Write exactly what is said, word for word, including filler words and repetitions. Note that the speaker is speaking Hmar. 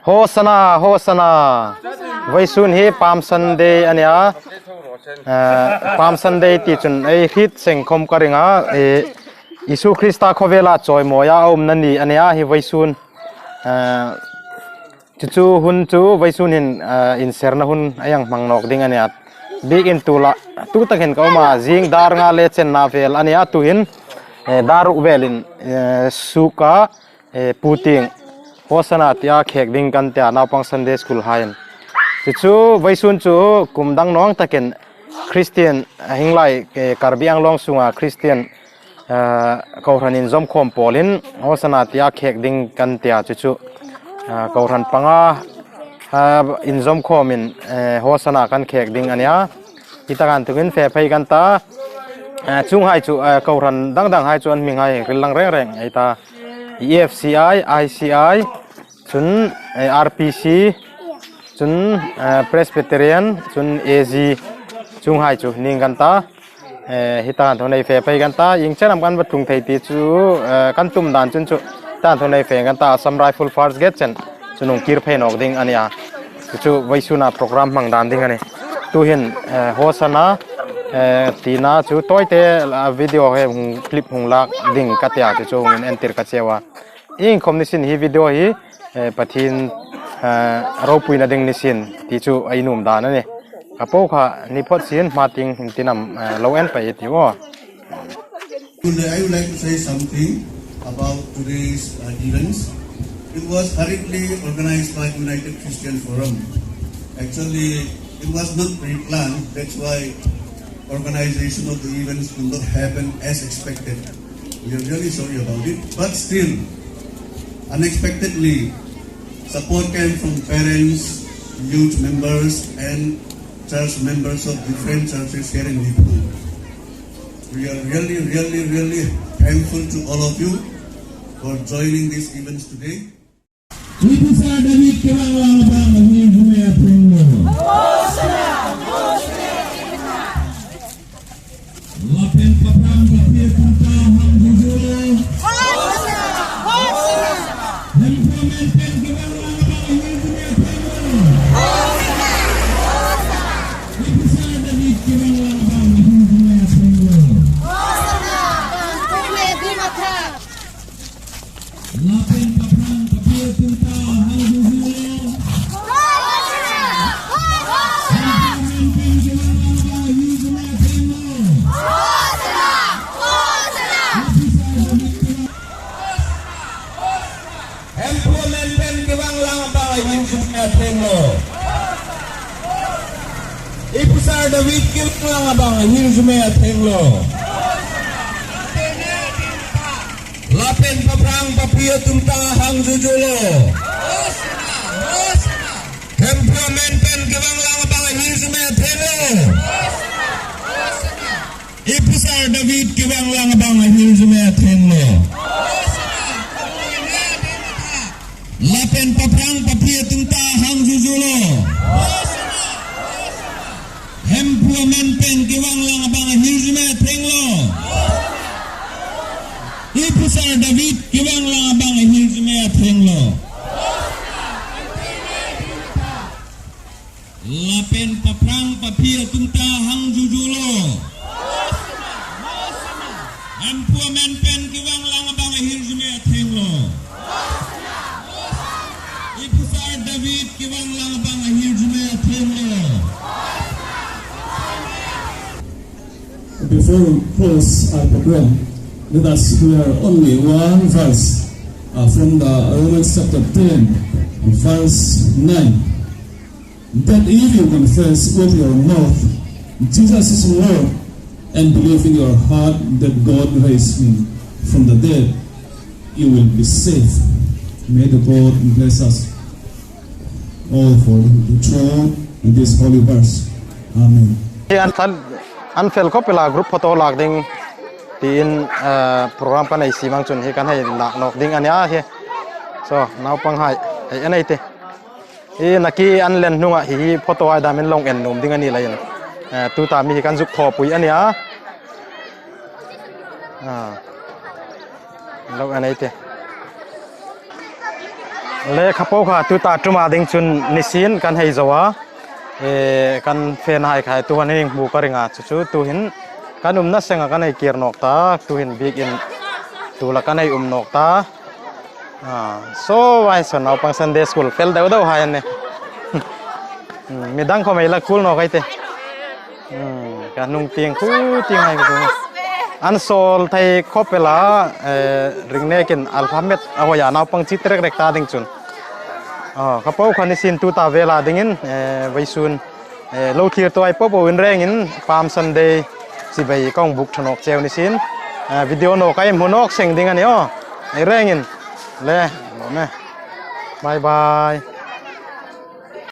Hosanna, Hosanna. Vawisun hi Palm Sunday a nih a. Eh, Palm Sunday ti chun ei hriet seng khom ka ring a, eh, Isu Krista khawvela chawimawia a umna ni a nih a hi vawisun. Eh, chu chu hun chu vawisun hin, eh, inserna hun a hang hmang nawk ding a nih a. Biekin tu la, tu takin ka um a, zing dar nga le chenna vel a nih a, tuhin, eh, dar ruk velin, eh, suka, eh, puting Hosanna tia khek ding kan tia naupang Sunday School haiin. Chu chu vawisun chu kum dang nawng takin Christian, eh, hing lai, eh, Karbi Anglong sunga Christian, eh, kohran inzawmkhawm pawlin Hosanna tia khek ding kan tia chu chu, eh, kohran panga, eh, inzawmkhawmin, eh, Hosanna kan khek ding a nih a. Hi taka inthokin fe phei kan ta, eh, chuonghai chu, eh, kohran dang danghai chu an hminghai hril lang reng reng ei ta. E F C I, I C I, chun, eh, R P C, chun, eh, Presbyterian, chun A G, chuonghai chu ning kan ta. Eh, hi taka inthokin ei fe phei kan ta, ieng chen am kan va tlung thei ti chu, eh, kan tum dan chun chu, taka inthokin ei fe kan ta, Assam Rifle First Gate chen chu hung kir phei nawk ding a nih a. Chu chu vawisuna program hmang dan ding a nih. Tuhin, eh, Hosanna, eh, tina chu tawite, ah, video he hung clip hung lak ding ka tia chu chu hung inentir ka cheu a. Iengkhom ni sin hi video hi, eh, Pathien, eh, ropuina ding ni sin ti chu ei nuom dan a nih. Ka po kha ni phawt sin hma tieng hin tin am, eh, lo en pei ti maw. Today I would like to say something about today's, uh, events. It was hurriedly organized by United Christian Forum. Actually, it was not pre-planned. That's why organization of the events could not happen as expected. We are really sorry about it. But still, unexpectedly, support came from parents, youth members, and church members of different churches here in Diphu. We are really, really, really thankful to all of you for joining these events today. Ipu Sir David Kivang Langabang a hung zuk mi a thleng lo. Lapen paprang papie tumta hang zuzu lo. Hemphua Menpen Kivang Langabang a hung zuk mi a thleng lo. Ipu Sir David Kivang Langabang a hung zuk mi a thleng lo. Lapen paprang papie tumta hang zuzu lo. Hemphua Menpen Kivang Langabang a hung zuk mi a thleng lo. Ipu Sir David Kivang Langabang a hung zuk mi a thleng lo. Lapen paprang papie tumta hang zuzu lo. Hemphua Menpen Kivang Langabang a hung zuk mi a thleng lo. Ipu Sir David Kivang Langabang a hung zuk mi a thleng lo. Lapen paprang papie tumta hang zuzu lo. Hemphua Menpen Kivang Langabang a hung zuk mi a thleng lo. Ipu Sir David Kivang Langabang a hung zuk mi a thleng lo. Lapen paprang papie tumta hang zuzu lo. Hemphua Menpen Kivang Langabang a hung zuk mi a thleng lo. Ipu Sir David Kivang Langabang a hung zuk mi a thleng lo. Before we close our program, let us hear only one verse, uh, from the Romans chapter ten, verse nine. That if you confess with your mouth Jesus is Lord and believe in your heart that God raised him from the dead, you will be saved. May the God bless us all for the truth in this holy verse. Amen. An fel khop el a, group photo lak ding tiin, eh, program kan nei si mang chun hi kan hei lak nawk ding a nih a hi. So, naupanghai, hei en ei tih. Hi naki an len hnunga hi, hi photo hai dam in lo en nuom ding a ni leiin, eh, tuta mi hi kan zuk thawpui a nih a. Ah. Lo en ei tih. Le kha po kha tuta ṭuma ding chun nisien kan hei zo a. E, kan fan hai kha tuhin hmu ka ring a, chu chu tuhin kan umna senga kan hei kir nawk ta, tuhin biekin tu la kan hei um nawk ta. A, so vai so naupang Sunday school fel deu deu hai an nih. Hmm, midang khawm ei la kul nawk ei tih. Hmm, ka hnung tieng khu tieng hai ka hnung. An sawl thei khawp el a, eh, ring nekin alphabet a hoi a, naupang chi trek rek ta ding chun. A, kha po kha nisien tuta vela dingin, eh, vawisun, eh, lo thlir tuoi po po in rengin Palm Sunday chibai kong buk ṭha nawk cheu nisien. Eh, video nawk ei hmu nawk seng ding a nih aw. Ei rengin. Le, lo me. Bye bye.